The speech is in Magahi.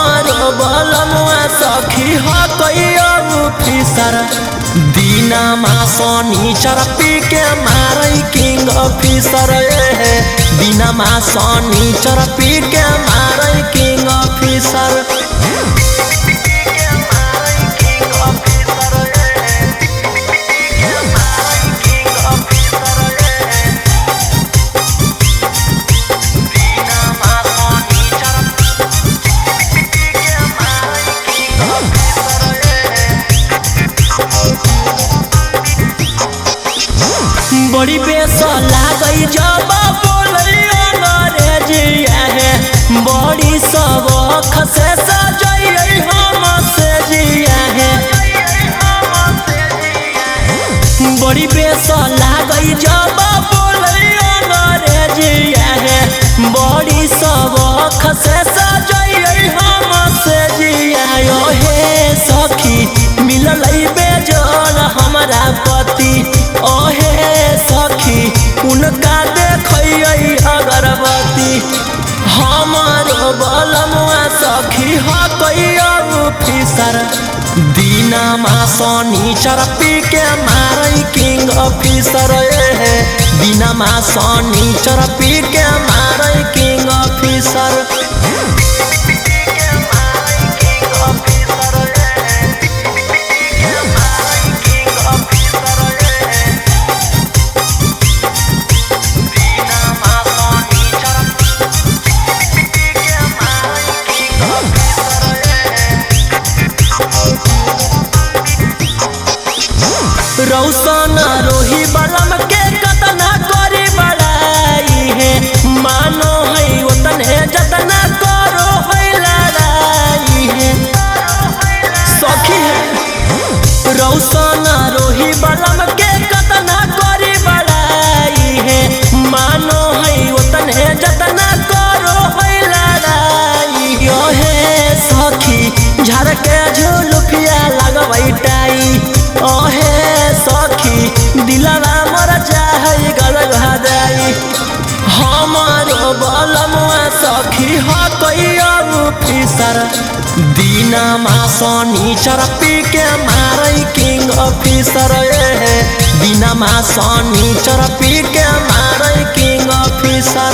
हमारो बलमुआ सखी हकै ऑफिसर। दिनमा शनिचर पी के मारै किंग ऑफिसर। दिनमा शनिचर पी के मारै किंग ऑफिसर। बड़ी बेस लागै जब बोलै अंग्रेजिया हे, बड़ी सबख से सजै हम से जिया हे। बड़ी बेस लागै जब बोलै अंग्रेजिया हे, बड़ी सबख से सजै हम से जिया हे। सखी मिललै बेजोड़ हमरा पति, ओहे सखी उनका देखै अगरबत्ती। हमारो बलमुआ सखी हकै ऑफिसर। दिनमा शनिचर पी के मारै किंग ऑफिसर। दिनमा शनिचर पी के मारै किंग ऑफिसर। रौशन रोही बलम के कतना करी बड़ाई है, मानो है उतने जतना करो है लड़ाई है। सखी है रौशन रोही बलम के कतना करी बड़ाई है, मानो है उतने जतना करो है लड़ाई हे। सखी झाड़ के झुलुफिया लगबै टाई, ओहे सखी दिलवा मोर चाहै गलगदाई। हमारो बलमुआ सखी हकै ऑफिसर। दिनमा शनिचर पी के मारै किंग ऑफिसर। दिनमा शनिचर पी के मारै किंग ऑफिसर।